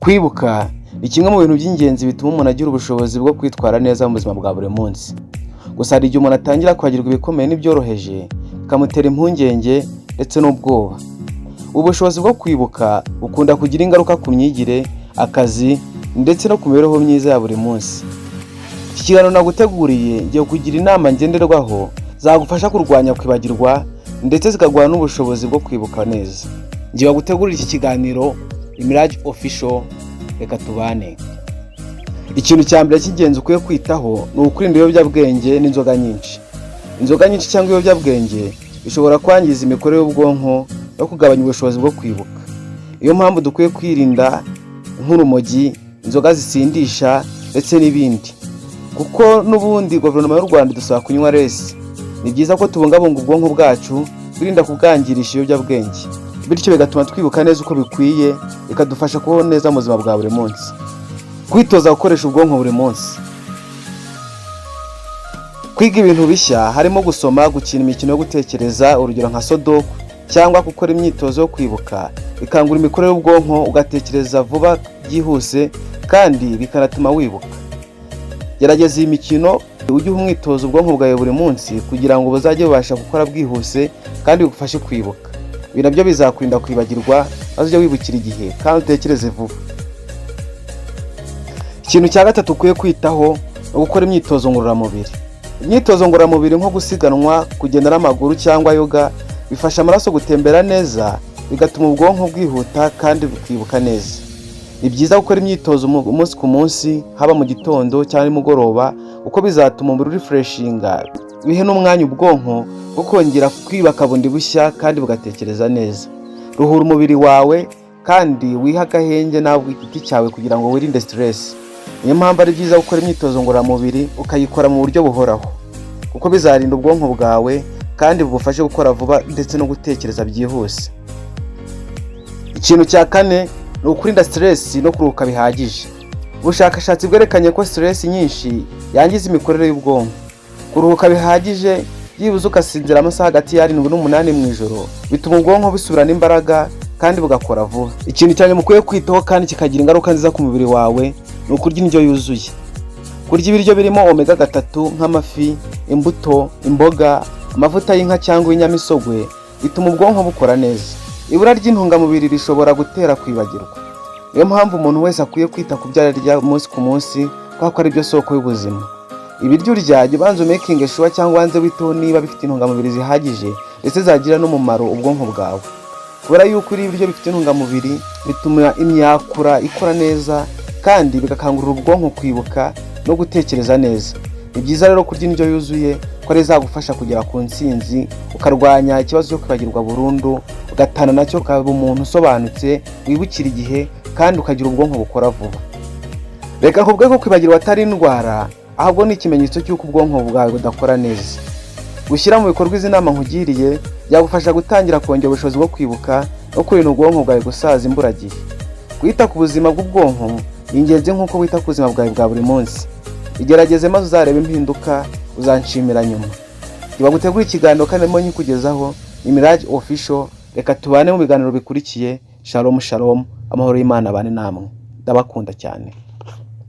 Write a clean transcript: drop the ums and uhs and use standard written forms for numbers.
Kwibuka ni kimwe mu bintu by'ingenzi bituma umuntu agira ubushobozi bwo kwitwara neza mu buzima bwa buri munsi. Gusa hari igihe umuntu atangira kwibagirwa ibikomeye n'ibyoroheje, bikamutera impungenge ndetse n'ubwoba. Ubu bushobozi bwo kwibuka bukunda kugira ingaruka ku myigire, akazi ndetse no ku mibereho myiza ya buri munsi. Iki kiganiro naguteguriye ngiye kugira inama ngenderwaho zagufasha kurwanya kwibagirwa ndetse zikaguha n'ubushobozi bwo kwibuka neza. Ngiye gutegurira iki kiganiro Mirage Official, reka tubane. Ikintu cya mbere cy'ingenzi ukwiye kwitaho ni ukwirinda ibiyobyabwenge n'inzoga nyinshi. Inzoga nyinshi cyangwa ibiyobyabwenge bishobora kwangiza imikorere y'ubwonko no kugabanya ubushobozi bwo kwibuka. Niyo mpamvu dukwiye kwirinda nk'urumogi, inzoga zisindisha ndetse n'ibindi. Kuko n'ubundi Guverinoma y'u Rwanda idusaba kunywa less. Ni byiza ko tubungabunga ubwonko bwacu, twirinda kubwangirisha ibiyobyabwenge. Bityo bigatuma twibuka neza uko bikwiye, bikadufasha kubaho neza mu buzima bwa buri munsi. Kwitoza gukoresha ubwonko buri munsi. Kwiga ibintu bishya harimo gusoma, gukina imikino yo gutekereza, urugero nka Sudoku, cyangwa gukora imyitozo yo kwibuka, bikangura imikorere y'ubwonko, ugatekereza vuba byihuse kandi bikanatuma wibuka. Gerageza iyi mikino, ujye uha umwitozo ubwonko bwawe buri munsi kugira ngo buzajye bubasha gukora bwihuse kandi bigufashe kwibuka. Ibi nabyo bizakurinda kwibagirwa, maze ujye wibukira igihe kandi utekereze vuba. Ikintu cya gatatu ukwiye kwitaho ni ugukora imyitozo ngororamubiri. Imyitozo ngororamubiri nko gusiganwa, kugenda n'amaguru cyangwa yoga bifasha amaraso gutembera neza, bigatuma ubwonko bwihuta kandi bukibuka neza. Ni byiza gukora imyitozo umunsi ku munsi, haba mu gitondo cyangwa nimugoroba, kuko bizatuma umubiri urefreshinga, bihe n'umwanya ubwonko bwo kongera kwiyubaka bundi bushya kandi bugatekereza neza. Ruhura umubiri wawe kandi wihe agahenge nawe ku giti cyawe kugira ngo wirinde stress. Niyo mpamvu ari byiza gukora imyitozo ngororamubiri, ukayikora mu buryo buhoraho, kuko bizarinda ubwonko bwawe kandi bugufashe gukora vuba ndetse no gutekereza byihuse. Ikintu cya kane ni ukurinda stress no kuruhuka bihagije. Ubushakashatsi bwerekanye ko stress nyinshi yangiza imikorere y'ubwonko. Kuruhuka bihagije, byibuze ugasinzira amasaha hagati ya 7 n'umunani mu ijoro, bituma ubwonko busubirana imbaraga kandi bugakora vuba. Ikintu cyane mukwiye kwitaho kandi kikagira ingaruka nziza ku mubiri wawe ni ukurya indyo yuzuye. Kurya ibiryo birimo omega 3 nk'amafi, imbuto, imboga, amavuta y'inka cyangwa ibinyamisogwe bituma ubwonko bukora neza. Ibura ry'intungamubiri rishobora gutera kwibagirwa. Niyo mpamvu umuntu wese akwiye kwita ku byo arya umunsi ku munsi, kubera ko ari byo soko y'ubuzima. Ibiryo urya, jya ubanza umakinge sure cyangwa ubanze witeho niba bifite intungamubiri zihagije ndetse zagira n'umumaro ubwonko bwawe. Kubera yuko uriye ibiryo bifite intungamubiri, bituma imyakura ikora neza kandi bigakangurira ubwonko kwibuka no gutekereza neza. Ni byiza rero kurya indyo yuzuye, ko ari izagufasha kugera ku ntsinzi, ukarwanya ikibazo cyo kwibagirwa burundu, ugatana nacyo, ukaba umuntu usobanutse, wibukira igihe kandi ukagira ubwonko bukora vuba. Reka nkubwire ko kwibagirwa atari indwara, ahubwo ni ikimenyetso cy'uko ubwonko bwawe budakora neza. Gushyira mu bikorwa izi nama nkugiriye byagufasha gutangira kongera ubushobozi bwo kwibuka no kurinda ubwonko bwawe gusaza imburagihe. Kwita ku buzima bw'ubwonko ni ingenzi nk'uko wita ku buzima bwawe bwa buri munsi. Igerageze maze uzarebe impinduka, uzanshimira nyuma. Bagutegura ikiganiro kandi ndimo nkikugezaho ni Mirage Official. Reka tubane mu biganiro bikurikiye. Shalom shalom, amahoro y'Imana abane namwe, ndabakunda cyane.